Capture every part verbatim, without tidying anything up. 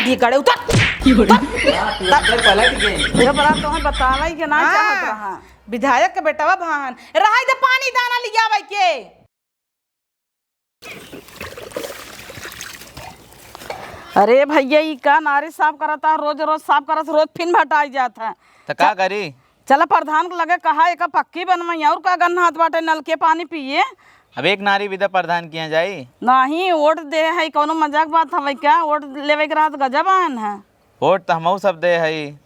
ये गड़े उतर। उतर। वाह, तू अंदर पलट गई। ये बड़ा तोहर बतावे के ना हाँ। चाहत रहा। विधायक के बेटवा भान। रहाई दे पानी दाना लियावे के। अरे भैया, ई का नारी साफ करत है, रोज रोज साफ करत, रोज फिन भटाई जात है। त का च-, करी? चला प्रधान के लगे कहा, एका पक्की बनवाई, और का गन्हात बाटे, नल के पानी पिए। अब एक नारी बिदा प्रधान किहाँ जाई? नाही, वोट दे है, कौनो मजाक बात हवे क्या? वोट लेवे के रहत गजब आन है। वोट त हमहू सब दे हई।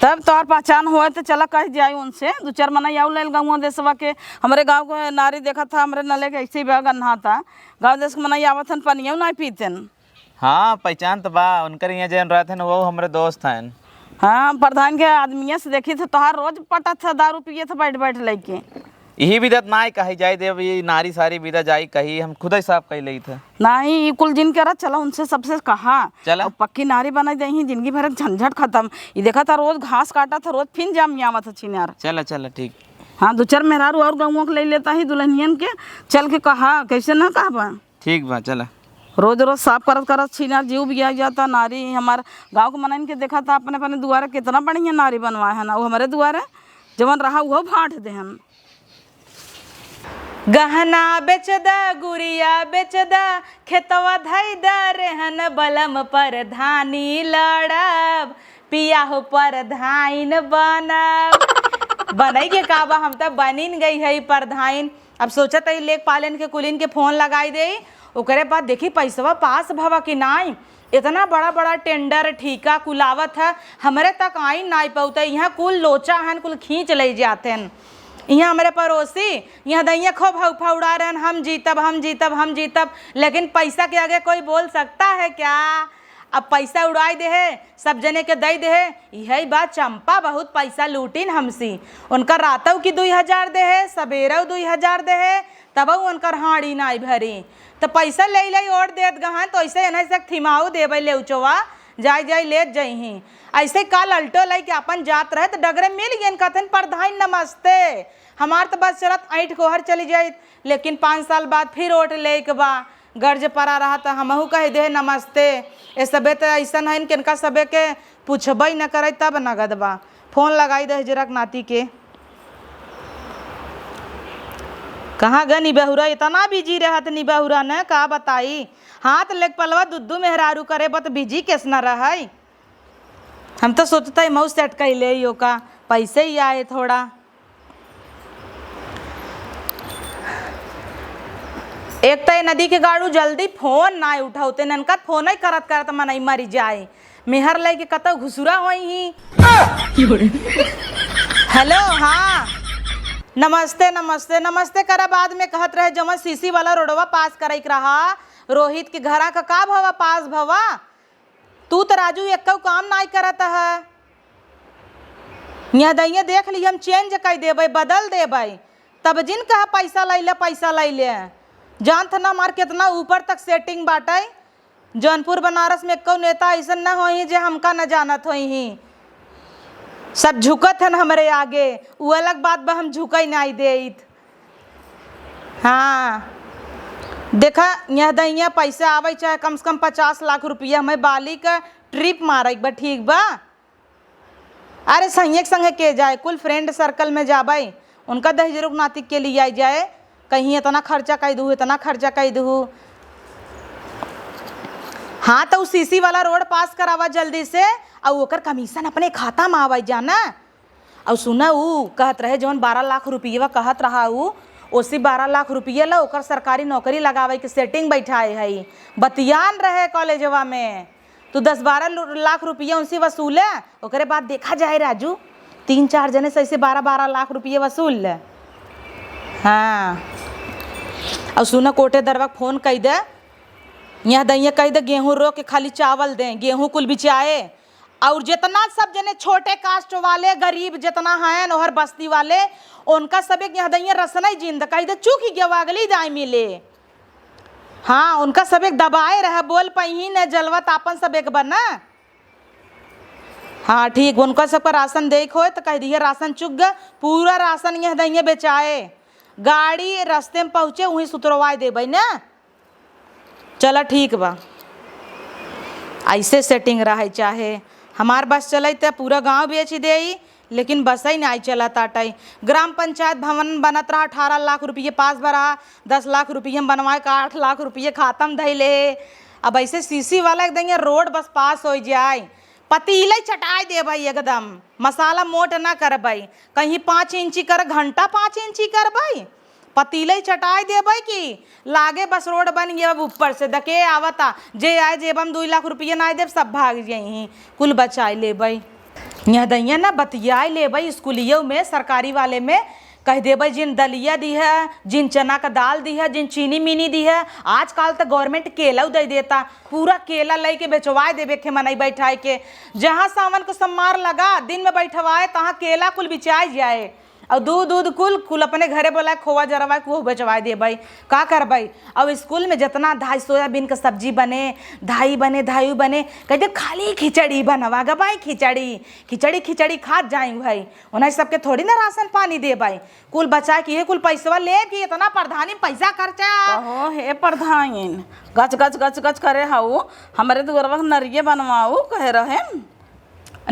तब तोहर पहचान होए त चला कह जाई उनसे, दू चार मनई आउ लेल गाँव देसवा के। हमरे गाँव के नारी देखत ह, हमरे नले के ऐसे ही बा गन्हाता। गाँव देस के मनई आवत हन, पनियौ नाई पीतन। हाँ, पहचान त बा, उनकर यहाँ जौन रहत हन, वो हमरे दोस्त हन। हाँ, प्रधान के आदमिया से देखी थे, तोहार रोज पटत थे, दारू पिए थे बैठ बैठ लइके। इही बिदत नाई कही जाई देव, ई नारी सारी बिदा जाई कही, हम खुदै साफ कइ लेई थे। नाही, ई कुल जिन करत चला, उनसे सबसे कहा। चला। अब पक्की नारी बनाई देही, जिंदगी भर के झंझट खतम। ई देखा था, रोज घास काटा था, रोज फिन जाम आवत है छिनार। चला, चला, ठीक। हाँ, दू चार मेहरारू और गौवा के ले लेता ही दुल्हनियन के, चल के कहा, कैसे ना कहबा। ठीक बा, चला। रोज रोज साफ करत करत छिनार जीव बिया जाता। नारी हमार गाँव के मनइन के देखा था, अपने अपने दुआरे कितना बढ़िया नारी बनवाए है ना, वो हमरे दुआरे जवन रहा, वो भाट देहन। गहना बेच द, गुरिया बेच द, खेतवा धई द, रेहन बलम परधानी लड़ब, पिया हो परधाइन बनब। बनई के का बा, हम त बनिन गई है परधाइन। अब सोचत हई लेखपालन के कुलिन के फोन लगाई देई, ओकरे बाद देखी पैसवा पास भवा कि नाई। इतना बड़ा बड़ा टेंडर, ठीका कुल आवत है, हमरे तक आई नाई पउते। यहाँ कुल लोचा हन, कुल खींच ले जात हन। यहाँ हमरे पड़ोसी, यहाँ दैया खूब हौफा उड़ा रहन, "हम जीतब, हम जीतब, हम जीतब।" लेकिन पैसा के आगे कोई बोल सकता है क्या? अब पैसा उड़ाई देहे, सब जने के दई देहे। यही बात, चंपा बहुत पैसा लूटिन हमसी। उनका रातौ की दुई हजार देहे, सबेरौ दुई हजार देहे, तबौ उनकर हाड़ी नाई भरी। त पैसा ले ले ओढ़ देत गहन, तो ऐसे एनहे से थिमाऊ देबै लेउचवा, जाई जाई लेत जइहीं। ऐसे काल अल्टो लइके अपन जात रहे, त डगरे मिल गइन, कहथिन, "परधाइन नमस्ते।" हमार त बस चलत ऐंठ कोहर चली जाइत, लेकिन पाँच साल बाद फिर ओट लेइके बा। गर्ज परा रहा त हमहू कह देहे नमस्ते। ए सबे त ऐसन हइन, किनका सबे के पूछबै न करे तब नगद बा। फोन लगाई दे हिजरक नाती के। कहाँ ग निबहुरा, इतना बिजी रहत निबहुरा न, का बताई। हाथ लेक पलवा दुद्दू मेहरारू करे बत बिजी केस न रहै। हम तो सोचता है मऊ सेट कैले ही ओका, पैसे ही आए थोड़ा। एक त ए नदी के गाड़ू जल्दी फोन ना उठाउते, ननका फोन ही करत करत मनई मरी जाए। मेहर लइके कतौ घुसुरा होई ही। हेलो, हाँ। नमस्ते, नमस्ते, नमस्ते करा बाद में कहत रहे, जवन सीसी वाला रोडवा पास करइक रहा, रोहित के घरा का, का भवा पास भवा? तू त राजू एक्कौ काम नाई करत ह। यहाँ दैये देख ली, हम चेंज कइ देबै, बदल देबै। तब जिन कहा पैसा लैले, पैसा लैले। जानत ना हमार कितना ऊपर तक सेटिंग बाटै। जौनपुर बनारस में एक्कौ नेता अइसन न होइहीं जे हमका न जानत होइहीं। सब झुकत हन हमरे आगे, उ अलग बात बा, हम झुकै नाई देइत। हाँ, देखा, यहाँ दैया पैसा आवै चाहे कम से कम पचास लाख रुपया, हमें बाली का ट्रिप मारै बा, ठीक बा? अरे संगे के संगे के जाए, कुल फ्रेंड सर्कल में जाबै, उनका दहिजरुक नाती के लियाई जाए, कहीं इतना खर्चा कइ दुहु, इतना खर्चा कइ दुहु। हाँ, त उ सीसी वाला रोड पास करावा जल्दी से, अउ ओकर कमीशन अपने खाता में आवै जाना। अउ सुना, उ कहत रहे जौन बारह लाख रुपयवा कहत रहा उ, ओसी बारह लाख रुपये ला ओकर सरकारी नौकरी लगावै के सेटिंग बैठाए है, बतियान रहे कॉलेजवा में। तू दस बारह लु-, लाख रुपया उनसे वसूले, ओकरे बाद देखा जाए राजू, तीन चार जने से ऐसे बारह बारह लाख रुपये वसूल ले। हाँ, अउ सुना, कोटेदरवा के फोन कइ दे, यहाँ दैया कइ दे गेहूँ रोक के खाली चावल दें, गेहूँ कुल बिचाए। अउर जितना सब जने छोटे कास्ट वाले, गरीब जितना हैं, ओहर बस्ती वाले, उनका सब एक यहाँ दैया रसनई जिंद कइ दे, चूक ही गवा अगली दाई मिले। हाँ, उनका सब एक दबाए रहे, बोल पइहीं न, जलवा त आपन सब एक बा ना। हाँ, ठीक, उनका सबका राशन देइक होए त कह दिहे, राशन चुक ग, पूरा राशन यह दइहे बेचाए, गाड़ी रस्ते में पहुँचे, उहीं से उतरवाए देबै ना। चला, ठीक बा। ऐसे setting रहे चाहे। हमार बस चलई त पूरा गाँव बेच देई, लेकिन बसई नाई चलत आटई। ग्राम पंचायत भवन बनत रहा, अठारह लाख रुपये पास भरा, दस लाख रुपये में बनवाए का आठ लाख रुपये खातम धइले। अब ऐसे सीसी वाला एकदम ये रोड बस पास होइ जाए, पतीले चटाई देबई एकदम, मसाला मोट ना करबई, कहीं पाँच इंची कर घंटा पाँच इंची करबई, पतीले चटाई देबई कि लागे बस रोड बन गया। अब ऊपर से दके आवता, जे आए जेबम दुई लाख रुपये नाई देब, सब भाग जाई, कुल बचाई लेबई। यह दैया ना बतियाई लेबई स्कूलियो में, सरकारी वाले में कह देबई, जिन दलिया दिहे, जिन चना का दाल दिहे, जिन चीनी मीनी दिहे। आजकल त government केला दे देता, पूरा केला लइके बेचवाए देबे खे मनई बैठाए के। जहाँ सावन को सम्मार लगा, दिन में बैठवाए, तहाँ केला कुल बिचाए जाए। और दूध, दूध कुल, कुल अपने घरे बोलाए, खोवा जरवाए, कुह बेचवाए देबई। का करबई? और स्कूल में जितना धाई सोयाबीन का सब्जी बने, धाई बने, धाई बने, कह दे, "खाली खिचड़ी बनवा ग भाई, खिचड़ी, खिचड़ी, खिचड़ी खात जाई भाई।" उन्हें सबके थोड़ी ना राशन पानी देबई। कुल बचाए के ये कुल पैसवा लेब कि इतना प्रधानी में पैसा खर्चा। कहो, हे प्रधान, गच, गच, गच, गच करे हऊ, हमरे दुअरवा के नरिये बनवाऊ, कहे रहे।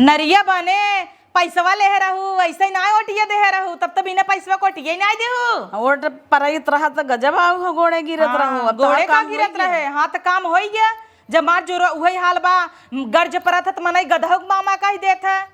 नरिया बने, पैसवा लेहे रहू, ऐसे ही ना ओटिया देहे रहू, तब तो बिना पैसवा के ओटिया ही ना देहू। ओट परइत रहा त गजब आऊ हो, गोड़े गिरत हाँ, रहू, अब गोड़े तोहार का काम गिरत होई गया। रहे, हाँ, तो काम होई गया। जब मार जोरो उहई हाल बा, गर्ज परत है त मनई गधऊ के मामा कहि देत है।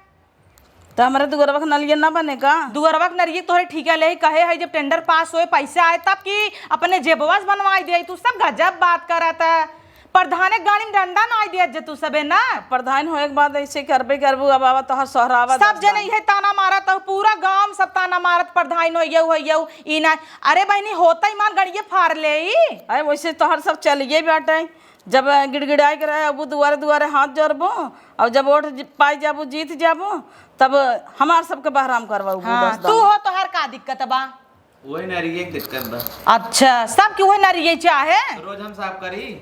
त हमरे दुअरवा के नलिया ना बने का? दुअरवा के नलिया तोहरे ठीका लेही कहे है, जब tender पास होए, पैसा आए, तब कि अपने जेबवा से बनवाई दे। तू सब गजब बात करत है। प्रधाने के गाड़ी में डंडा नाई दिया जे तू सबे ना। प्रधान होए के बाद ऐसे करबे करबू, अब आवा तोहर सोहरावा सब दस जने बार। इहे ताना मारत हो, पूरा गांव सब ताना मारत, प्रधान होइयौ, होइयौ, ई ना। अरे बहिनी, होता ईमान गड़िए फार ले ई। अरे वैसे तोहर सब चलिए बाटे, जब गिड़गिड़ाए के रहे, अब दुआरे दुआरे हाथ जोड़बो, और जब वोट जि-, पाई जाबू, जीत जाबू, तब हमार सबके बहराम करवाबू हाँ, बस तू दाम। हो, तोहार का दिक्कत बा? वही नरिये के दिक्कत बा। अच्छा, सबके वही नरिये चाहे? रोज हम साफ करी।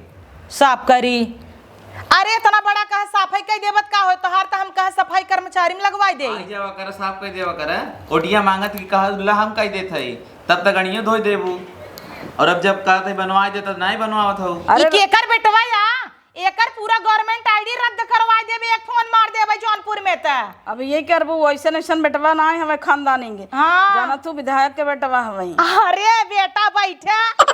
साफ करी। अरे, इतना बड़ा कहे साफाई कई देबत का हो? तोहार त हम कहे सफाई कर्मचारी में लगवाई दे। आई जावा करे, साफ कई देवा करे। ओटिया मांगत कि कहा ला हम कई देत हई, तब तक गणियो धोई देबू। और अब जब कहत हई बनवाई दे, तब नाई बनवावत हऊ। अरे ई केकर बेटवा या? एकर पूरा government ID रद्द करवाई देबे, एक फोन मार देबे जौनपुर में त। अब ये करबू, वैसन ऐसन बेटवा ना है हमें खानदानी के। हाँ। जाना तू विधायक के बेटवा हमें। अरे बेटा बैठे।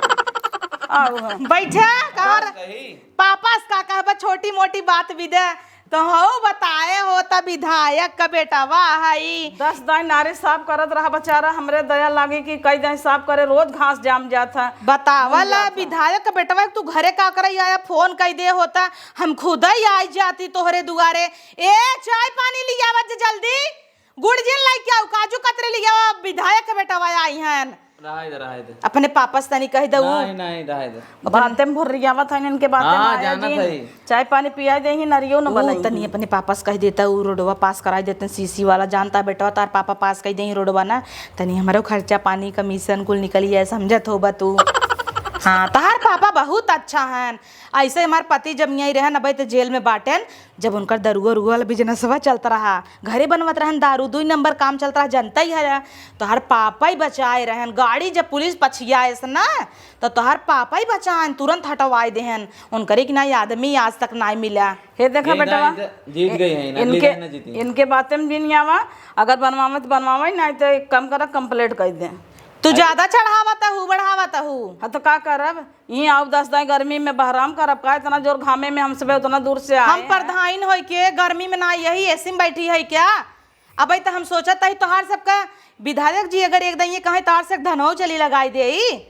आओ हम। बैठे, कहर कही? पापा से का कहबा, छोटी मोटी बात भी दे। तो हऊ बताए हो त विधायक का बेटवा हई। दस दाई नारे साफ करत रहा बेचारा, हमरे दया लागे कि कई दाई साफ करे, रोज घास जाम जात है। बतावल घूम जात है। विधायक का बेटवा, तू घरे का करे आया, फोन कई दे होता, हम खुद ही आई जाती तोहरे दुआरे। ए, चाय पानी लियावा जे जल्दी, गुड़ जिन लइके आऊ, काजू कतरी लियावा, विधायक के बेटवा आई हन। रहाई दे, रहाई दे। अपने पापा से तनी कह दऊ। नहीं, नहीं, रहाई दे। बातें में भर्रियावत हन, इनके बातें में हाँ, आया जानत जिन। हई। चाय पानी पियाई देही, नरियो न ऊ बनई। तनी अपने पापा से कह देता, ऊ रोडवा पास कराई देते, सीसी वाला। जानता बेटवा, तार पापा पास कह देही रोडवा ना, तनी हमरो खर्चा पानी, कमीशन कुल निकल जाए, समझत होबा तू। हाँ, तहार पापा बहुत अच्छा हन। ऐसे हमार पति जब यहीं रहे न, अबे तो जेल में बाटेन, जब उनकर दरुआ उरुआ वाला बिजनेसवा चलत रहा, घरे बनवत रहन दारू, दुई नंबर काम चलत रहा, जनता ही है। तोहर पापा ही बचाए रहन। गाड़ी जब पुलिस पछियाएस ना, तो तोहर पापा ही बचाएन, तुरंत हटवाए देहन। उनकरे के ना आदमी आज तक ना मिला। हे देखा अगली बेटवा, दाई त जीत गई है ना, अगली इनके, दाई ना जीती। इनके बातें में जिन आवा, अगर बनवावे तो बनवावे, नहीं तो एक काम करा, complaint कर दे। तू ज्यादा चढ़ावत हू, बढ़ावत हू। हाँ, तो का करब? यहीं आओ दस दाई गर्मी में बहराम करब का? इतना जोर घामे में हम सबे उतना दूर से आए हम हैं। प्रधान होई के गर्मी में ना यही AC में बैठी है क्या? अबे तो हम सोचत हई तोहार सबका विधायक जी अगर एक दाई ये कहे तोहार से धनौ चली लगाई देई।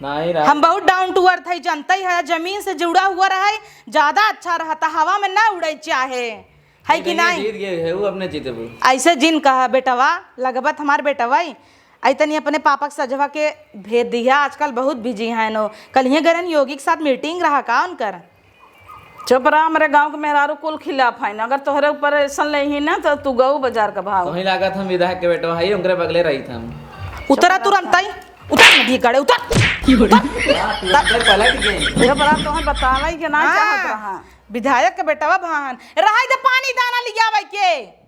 नहीं रहा। हम बहुत down to earth है, जनता ही है, जमीन से जुड़ा हुआ रहे, ज्यादा अच्छा रहता, हवा में ना उड़े चाहे, है कि नहीं? जीत गए है, वो अपने जीते वो। ऐसे जिन कहा बेटवा, लगबत हमार बेटवा ही। आई तनी अपने पापा के सजवा के भेज दिया, आजकल बहुत busy हैं नो। कल ही गरन योगी के साथ meeting रहा का उनकर? चुप रहा, हमरे गांव के मेहरारू कुल खिलाफ है ना। अगर तोहरे ऊपर ऐसन ले ही ना तो तू गऊ बाजार का भाव। तोही लागत हम विधायक के बेटवा हई, उनकरे बगले रही हम। उतरा तुरंत आई, उतर नदी गड़े, उतर। उतर। पलट गई। चुप रहा, तोहे बतावे के ना हाँ, चाहत रहा। विधायक के बेटवा भान, रहाई दे पानी दाना लियावे के।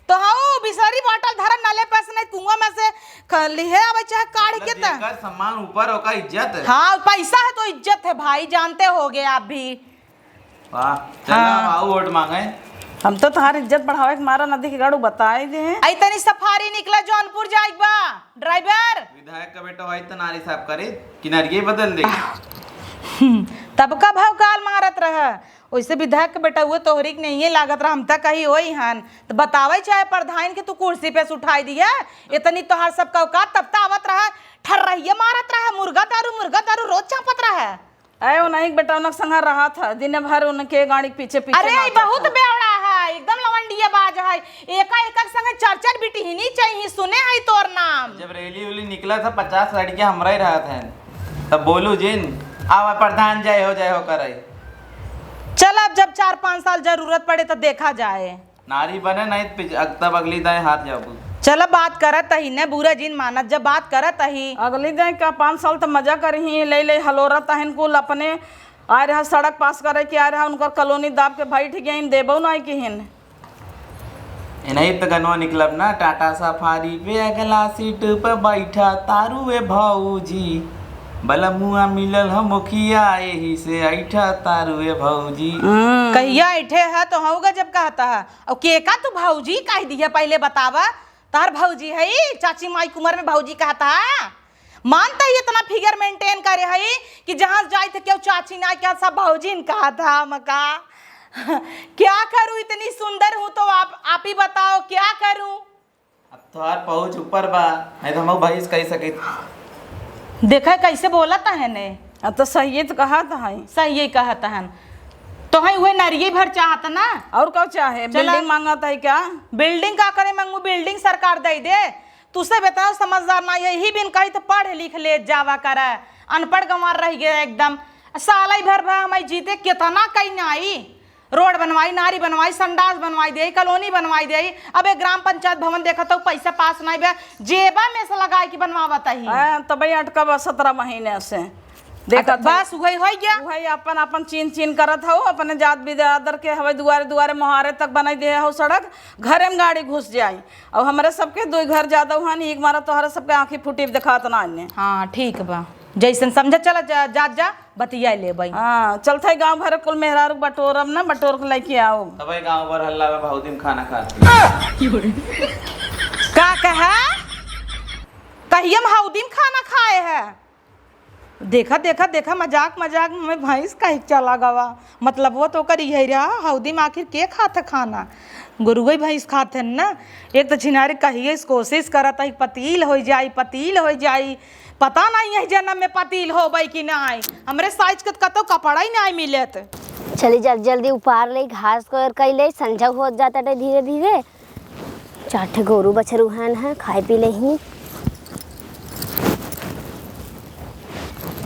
तो हऊ बिसलरी bottle धरन नले पे से नहीं कुआं में से ख-, लिहे आवे चाहे काढ़ के त। जेकर सम्मान ऊपर ओकर इज्जत है। हाँ, पैसा है तो इज्जत है भाई, जानते होगे आप भी। वाह, चला, हाँ। आओ वोट मांगे। हम तो तोहार इज्जत बढ़ावे के मारा नदी के गाड़ू बताए दे हैं। आई तनी सफारी निकला, जौनपुर जाए के बा। ड्राइवर। विधायक का बेटा भाई तो नारी साहब करे, किनारिये बदल दे। तब का भाव काल मारत रहा, वैसे विधायक के बेटा हुए तोहरी के नहीं लागत रहा, हम तक कही होई हन। तो बतावे चाहे प्रधान के तू कुर्सी पे से उठाई दिया, इतनी तोहार सबका औकात, तब तो आवत रहा, ठर्रहिया मारत रहा, मुर्गा दारू, मुर्गा दारू रोज चापत रहा। अरे, उन्हीं के बेटा उनके संग रहत है, दिन भर उनके गाड़ी के पीछे पीछे अरे, नाचत बहुत है। बेवड़ा है, एकदम लवंडिया बाज है। एका एका के संग चार चार बिटिहिनी चाहिए, सुने है तोर नाम। जब रैली उली निकला था, पचास लड़कियां हमरा ही रहत हैं, तब बोलू जिन, आवा प्रधान जय हो, जय हो करे। चल, अब जब चार पाँच साल जरूरत पड़े तो देखा जाए। नारी बने नहीं त पिछ-, अग-, तब अगली दाएं हाथ जाबू। चल, बात करत ही ने, बुरा जिन मानत, जब बात करत ही। अगली दाएं का पाँच साल त मजा करही, ले ले हलोरत हन कुल अपने। आए रहा सड़क पास करे के, आए रहा उनकर कॉलोनी दाब के बैठ गइन, देबो नहीं किहिन। ए नहीं त गनवा निकलब ना, टाटा सफारी पे अगला सीट पे बैठा तारू ए भौजी, बलमुआ मिलल ह मुखिया, एही से ऐठा तारू ए भौजी। हम्म। कहिया ऐठे है तो हऊ गजब कहता है। और के का तू भौजी कह दिया, पहले बतावा। तार भौजी है, चाची माई के उम्र में भौजी कहता है। मान त ही इतना फिगर मेंटेन करे है कि जहाँ जाए थे क्यों चाची ना क्या सब भौजी न कहता है हमका। क्या करूँ, इतनी सुंदर हूँ तो आप, आप ही बताओ क्या करूँ? अब तोहार पहुँच ऊपर बा, नहीं तो हम भैंस कह सकित। देखा कैसे बोलत है ने। अब तो सही तो कहत है। सही कहत हन। तो है उहे नरिये भर चाहत ना। और का चाहे? चला। बिल्डिंग मांगत है क्या? बिल्डिंग का करे मांगू? बिल्डिंग सरकार दे दे। तुसे बताओ, समझदार ना है, यही बिन कही तो पढ़ लिख ले जावा करे। अनपढ़ गंवार रह गए एकदम। साल ही भर भा हमारी जीते कितना कहीं ना आई। रोड बनवाई, नारी बनवाई, संडास बनवाई दे, कॉलोनी बनवाई दे। अबे ग्राम पंचायत भवन देखत हो, पैसा पास नहीं बे, जेबा में से लगाए के बनवावत ही। हाँ, तबे अटका बा सत्रह महीने से। देखत बस हो। उहे हो गया। उहे अपन, अपन चीन चीन करत हो, अपने जात बिरादर के हवे दुआरे दुआरे मोहारे तक बनाई दे हो सड़क, घरे में गाड़ी घुस जाई। और हमरे सबके दो घर ज्यादा हुआ नहीं, एक मारा तोहरा सबके आँखी फूटी देखात ना आने। हाँ, ठीक बा, जैसन समझा चला जा, जा, जा। बतिया लेबै। हाँ, चलत है गाँव भर कुल मेहरारू बटोरब ना, बटोर के लेके आओ। तबै गाँव भर हल्ला बा, हौदी में खाना खाती। का कहा? कहिए हम हौदी में खाना खाए है। देखा, देखा, देखा, मजाक, मजाक में भैंस कहे चला गवा। मतलब वो तो ओकर यही रहा, हौदी में आखिर के खात है खाना? गोरुए भैंस खात है ना। एक तो छिनारी कहिए इस कोशिश करत है, पतील हो जाई, पतील हो जाई। पता नहीं यह जन्म में पतील होबै कि नहीं। हमरे साइज के तो कतौ कपड़ा ही नहीं मिलत। चली जल्दी जल्दी उपार ले, घास को और कई ले, संझा होत जाता टे धीरे धीरे। चार ठे गोरू बछरू हन है, खाए पी ले ही।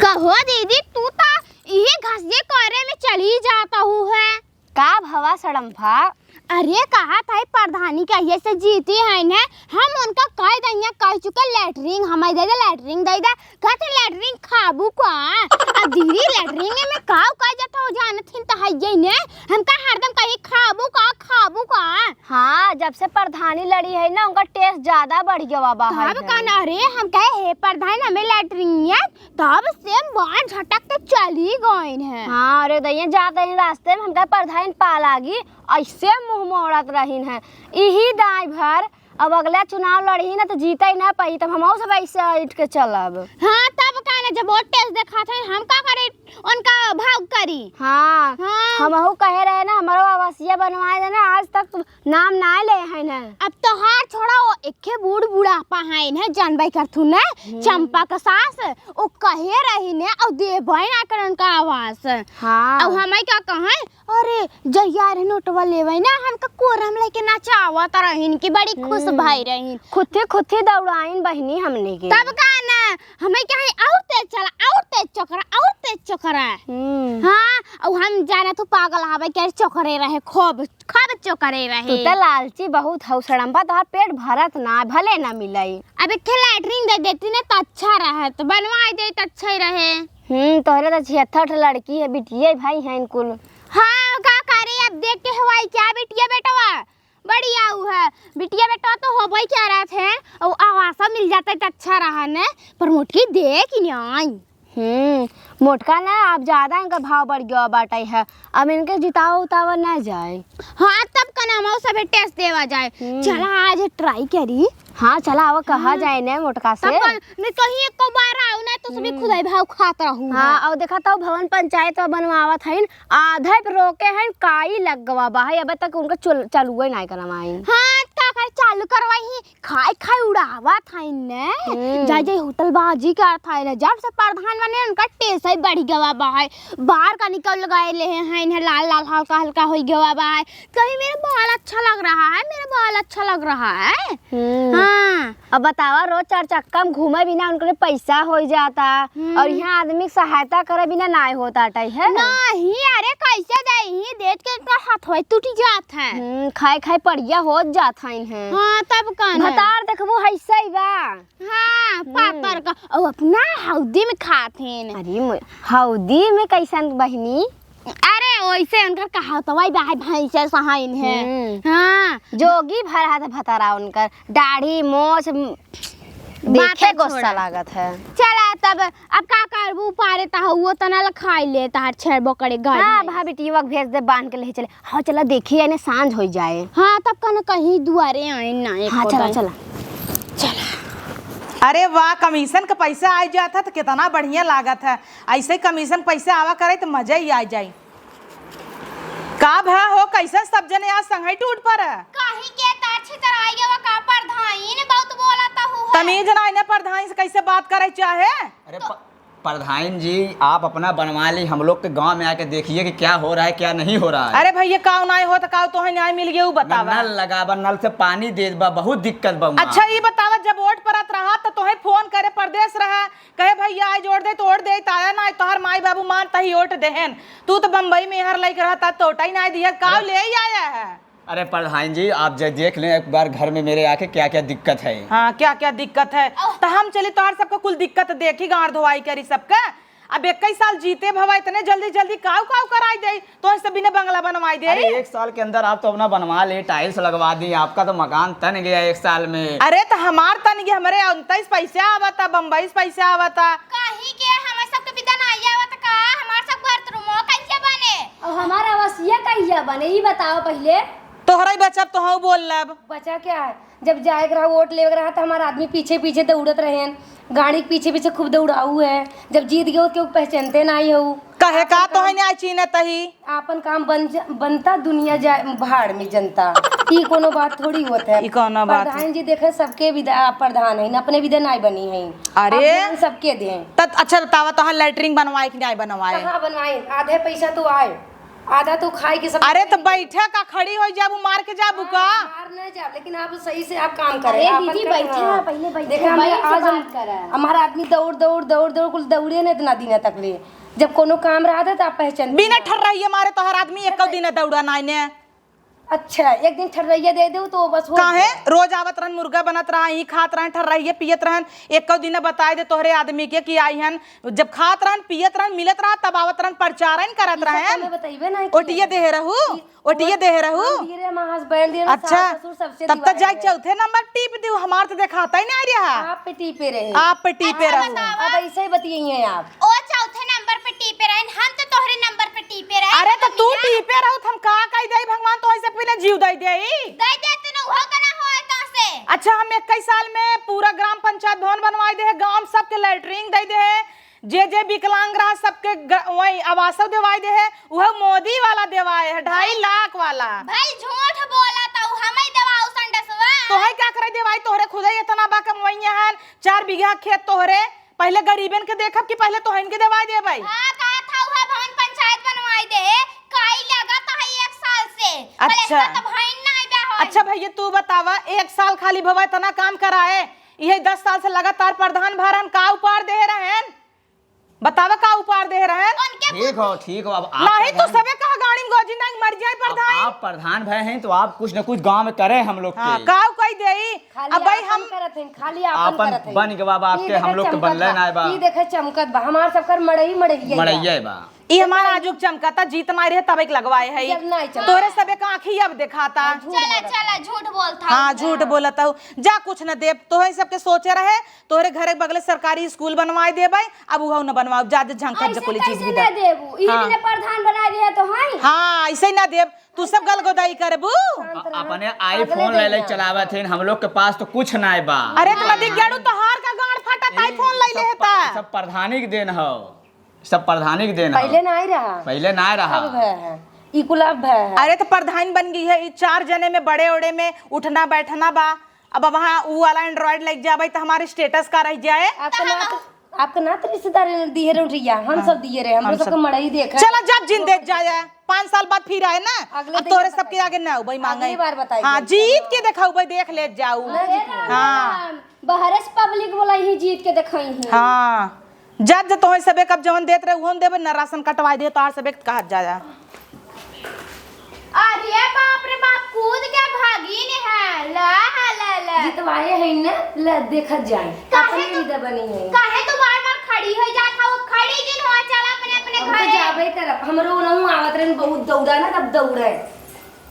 कहो दीदी, तू तो इहे घसिये करे में चली जाता हूँ है। का भवा सड़म्फा? अरे, कहा था प्रधानी कहिए से जीती है ने, हम उनका कह दइया, कह चुके, "लैट्रिन हमें दे दे, लैट्रिन दे दे।" कहते, "लैट्रिन खाबू का?" अब दीदी, लैट्रिन में का, का जाता हो, जानत हिन तो है ये ने, हम का हरदम कही, "खाबू का, खाबू का?" हाँ, जब से प्रधानी लड़ी है ना, उनका टेस्ट ज्यादा बढ़ गया बा। तब है का ना, अरे, हम कहे, "हे प्रधान, हमें लैट्रिन है।" तब से मार झटक के चली गइन है। हाँ, अरे दैया, जात रही रास्ते में हमका प्रधान पा लागी, ऐसे मुंह मोड़त रहीन है। इही दाई भर अब अगला चुनाव लड़ही ना तो जीते ही ना पाई, तब हमहू सब ऐसे ऐठ के चलब। हाँ, तब का ना, जब वोट टेस्ट देखात है, हम का करी, उनका भाव करी। हाँ, हाँ। हमहू कहे रहे ना, हमरो आवासीय बनवाए देना, आज तक नाम ना ले है ना। अब तोहार छोड़ा, वो एके बूढ़ बुढ़ापा है ना, जानबे करथू ना, हम्म। चंपा का सास, वो कहे रही ने, और देबे ना करन का आवास। हाँ। और हमें क्या कहें, "अरे, जहिया रे नोटवा लेवे ना, हमका कोरम लेके नचावत रहिन कि बड़ी खुश हम्म। भई रहिन।" खुथे खुथे दौड़ाइन बहिनी हमने के। तब का ना, हमें क्या है, और तेज चला, और तेज चकरा, और तेज चकरा। हम्म। हाँ, और हम जाना तू पागल हवे, क्या चकरे रहे, खूब खूब चोकरे रहे। तू त लालची बहुत हौ सड़म्बा, तोहार पेट भरत ना, भले ना मिलई। अब एक ठे लैट्रिन दे देती ना त अच्छा रहत, बनवाई दे त अच्छा ही रहे। हम्म, तोहरे त छिहत्तर ठे लड़की है, बिटिये भाई हैं कुल। हाँ, का करे, अब देख के हवाई क्या बिटिया बेटवा? बढ़िया उ है, बिटिया बेटवा तो होबे क्या रहत है, और आवासा मिल जाता है त अच्छा रहा ने, पर मोटकी दे कि नहीं? हम्म, मोटका ना, अब ज्यादा इनका भाव बढ़ गया बाटे है, अब इनके जितावा उतावा ना जाए। हाँ, तब का नाम हो, सभे test देवा जाए। हम्म। चला आज try करी। हाँ, चला, अब कहा हाँ। जाए ना मोटका से। तब का, नहीं कहीं एक बार आओ ना, तो सभी हम्म। खुदाई भाव खात रहू हाँ, है। और देखा तो भवन पंचायत बनवावत हइन, आधे पे रोके हइन, काई लग गवा बा है, अबे तक उनका चल-, चालुए ना करवाइन। हाँ, का कर चालू करवाई, खाए खाए उड़ावत हइन ने। हम्म। जाए जाए होटल बाजी करत हइन ने। जब से प्रधान बने, उनका टेसई बढ़ गवा बा है। बार का निकल गए ले हैं, इन्हें लाल लाल हल्का हल्का हो गवा बा है। कहीं मेरा बाल अच्छा लग रहा है, मेरा बाल अच्छा लग रहा है। हम्म। हाँ। अब बतावा, रोज चार चक्का में घूमे बिना उनके लिए पैसा हो जाता, हम्म। और यहाँ आदमी के सहायता करे बिना नाय होता टाई है। नहीं, अरे कैसे दे, देख के इनका हाथ होए टूट जात है। हम्म, खाए खाए पड़िया हो जात है इन्हें। हाँ, तब का ना। भतार देखबू, हैसे ही बा। हाँ, हम्म। पातर का, और अपना हौदी में खात हैं। अरे मो-, हौदी में कैसन बहिनी? अरे, वैसे उनकर कहावतवा बा है, भैंसे सहाइन है। हम्म। हाँ। जोगी भर हाथ भतारा उनकर, दाढ़ी, मोछ, म-, बात देखे छोड़ा। गुस्सा लागत है। चला तब, अब का करबू, पारे त हउओ तना ल खाई ले, तहार छेड़बो करे गाय हाँ, भैंस। भाभी, टीवा के भेज दे, बांध के ले चले। हाँ, चला देखी, यानी सांझ हो जाए। हाँ, तब कन कहीं दुआरे आए ना, एक हाँ, चला, चला। चला। अरे वाह, कमीशन का पैसा आ जाता तो कितना बढ़िया लागत है। ऐसे कमीशन पैसा आवा करे तो मजा ही आ जाई। का भा हो, कैसन सब जने आज संगई टूट पर? कहीं के तार छितराई गवा का परधाइन बहुत बोलत हु है। तमीज ना इन्हें परधाइन से कैसे बात करे चाहे? अरे प-, प्रधान जी, आप अपना बनवा ली, हम लोग के गांव में आके देखिए कि क्या हो रहा है, क्या नहीं हो रहा है। अरे भैया, काव नाय होत, काव तोहे न्याय मिल गया, उ बतावा। नल लगावा, नल से पानी दे बा, बहुत दिक्कत बा वहाँ। अच्छा, ई बतावा, जब वोट परत रहा तो तोहे फोन करे, परदेस रहा, कहे, "भैया, आज वोट दे," तो वोट दे, तो आया ना, तोहर माई बाबू मान तही वोट देहेन। तू तो बम्बई में हर लइक रहता, तोटा ही नाय दिया, काव अरे। ले ही आया है। अरे प्रधान जी, आप जे देख लें एक बार घर में मेरे आके क्या क्या दिक्कत है। हाँ, क्या क्या दिक्कत है? ओह। तो हम चली तोहर सबके कुल दिक्कत देखी, गांड धोवाई करी सबके। अब इक्कीस साल जीते भवा, इतने जल्दी जल्दी काव काव कराई दे, तो सब बिना बंगला बनवाई दे। अरे एक साल के अंदर आप तो अपना बनवा ले, tiles लगवा दी, आपका तो मकान तन गया एक साल में। अरे तो हमार तन गया, हमरे उनतीस पैसे आवता, बम्बई से पैसे आवता। कहीं के हमार सबके बिदा ना आवत का, हमार सब घर तो रूमो कैसे बने? और हमार आवासीय कहिया बने, ई बताओ पहिले। तोहरा ही बचब तो हम बोल लब। बचा क्या है? जब जाए के रहा, वोट लेवे के रहा, तो हमार आदमी पीछे पीछे दौड़त रहेन, गाड़ी के पीछे पीछे खूब दौड़ाऊ है। जब जीत गए, तो केहू पहचानते ना ही हो। कहे का आप तो है काम, नहीं चीन्हत ही। आपन काम बन ज-, बनता, दुनिया जाए भाड़ में जनता। ई कोनो बात थोड़ी होत है। ई कोनो बात है? प्रधान जी देखे, सबके विदा, आप प्रधान है, अपने विदा नहीं बनी है। अरे। आप ध्यान सबके दें। तत अच्छा बतावा, तोहार लेटरिन बनवाए कि नहीं बनवाए? कहाँ बनवाए? आधे पैसा तो आए, आधा तो खाए के सब। अरे तो बैठे का, खड़ी हो जाबू, मार के जाबू का? हाँ, मार न जाब, लेकिन आप सही से आप काम करें, अरे आपन दीदी, काम, बैठे हाँ। हैं, पहले बैठे, देखा, हम बैठ के आज हम, बात करें। हमारा आदमी दौड़, दौड़, दौड़, दौड़, कुल दौड़े न इतना दिन तक ले। जब कोनो काम रहत है तो आप पहचान बिना ठर्रहिया मारे तोहर आदमी एको दिन दौड़ा नाई ने। अच्छा, एक दिन ठर्रहिया दे देऊ तो बस हो काहे? गया। रोज आवत रहन, मुर्गा बनत रहा, ही खात रहन, ठर्रहिया पियत रहन, एको दिन बताए दे तोहरे आदमी के कि आई हन। जब खात रहन, पियत रहन, मिलत रहा, तब आवत रहन, प्रचारन करत ई सब रहन। तो मैं बतइबे नहीं ओटिया किए। देहे रहू, ई ओटिया ओट-, देहे रहू। हम दिए रहे, हमार husband दिए रहे, अच्छा, सास ससुर सबसे तब तो दिवाए जाए रहे। चौथे नंबर टीप दियो, हमार तो देखाता ही नहीं रहा। आप पे टीपे रहे। आप पे टीपे अच्छा, रहू। बतावा। अब ऐसे ही बतियाइए आप। ओ चौथे नंबर पे टीपे रहन, हम तो तोहरे नंबर पे टीपे रहे, अरे तो तो तू मिला। टीपे रहू, तो हम का कही दे, भगवान तो ऐसे पीने जीव दे दे। दे दे, तू ना हो का ना होए तो से। अच्छा, हम इक्कीस साल में पूरा ग्राम पंचायत भवन बनवाई दे, गांव सबके लेटरिन दे दे, जे जे विकलांग रहा सबके ग-, वही आवासो देवाई दे है, उहे मोदी वाला देवाए है, ढाई लाख वाला। भाई झूठ बोला तो हमें देवाऊ संडसवा। तो है क्या करे देवाई, तोहरे खुदे इतना बा कमवइया हन, चार बीघा खेत तोहरे, पहले गरीबन के देखब कि पहले तोहन के देवाई देबै? हाँ, कहा था उहे भवन पंचायत बनवाई दे, काई लगा तो है एक साल से। अच्छा। पलस्तर तो भइन ना आइबा होई। अच्छा भैया तू बतावा, एक साल खाली भवा इतना काम कराए, इहे दस साल से लगातार प्रधान भा रहन, का उपहार दे रहन? बतावा का उपहार दे रहन? उनके ठीक हो, ठीक हो, अब आप नहीं तो प्रधान, सबे कहा गाड़ी में गोजी नहीं मर जाए अब प्रधान। आप प्रधान भए हैं तो आप कुछ न कुछ गांव में करें हम लोग हाँ, के। काऊ कही देई? खाली अब भाई आपन हम करत हैं, खाली आपन आपन करत हैं। बन के बाबा ई आपके देखे हम लोग के चमकत बनले बा, ना बा। ई देखे चमकत बा, हमार सबकर मड़ई मड़ई है मड़ैया बा। ई हमार आजुक चमकता, जीत नाई रहे तब एक लगवाए है। जब नाई चमका। तोरे सबे का आँखी अब देखाता। हाँ, झूठ चला, बोलत। चला, झूठ बोलत हऊ। हाँ, झूठ बोलत हऊ। जा, कुछ न देब, तोहे सबके सोचे रहे, तोहरे घरे के बगले सरकारी स्कूल बनवाए देबै, अब उहौ न बनवाओ, जा दे झंखट ऐसे जकोली चीज कैसे भी ना दे। देबू? ई हाँ। इतने प्रधान बना दिए तो हैं। हाँ, ऐसे ही ना देब, तू सब गलगोदाई करबू। शांत रह। अपने अगले iPhone ले ले दिन चलावत हैं, हम लोग के पास तो कुछ ना बा। अरे तो नदी गेड़ू तोहार का गांड फाटा, iPhone ले ले सब हेता। प-, सब प्रधानी के देन हो, सब प्रधानी के देन हो। पहले ना ही रहा। पहले ना रहा। अब भय है, ई कुल अब भय है। अरे तो प्रधान बन गई है, ई चार जने में बड़े ओड़े में उठना बैठना बा। अब वहाँ ऊ वाला Android लेके जाबै त हमारे status का रह जाए। आपका नात, आपका नात रिश्तेदार दिए रहे उठिया, हम हाँ। सब दिए रहे, हम हम लोग सबके सब। मड़ई देखे। चला जब जिन दे जाए, पाँच साल बाद फिर आए ना, अगले अब दिन तोरे पता सबके चली। आगे ना उबै मांगे। अगली बार बताइए। हाँ, जीत के देखा उबै देख ले जाऊ। ना जीत हाँ। बहरे से public बोला ही जीत के देखाई ही। हाँ। जज तोहे सबे कब जवन देत रहे, उहन देबे, न राशन कटवाए दे, तोहार सबे कहत जा, जा। अरे बाप रे बाप, कूद के भागी ने है। ला, ला, ला। जितवाए है ना, ला देखत जाए। काहे अपने तू, विदा बनी है। काहे तू बार-बार खड़ी हो जात हो? खड़ी जिन हो, चल अपने, अपने अब तो घरे। जाबे करब। हमरो नहु आवत रहन, बहुत दौड़ा ना, तब दौड़े।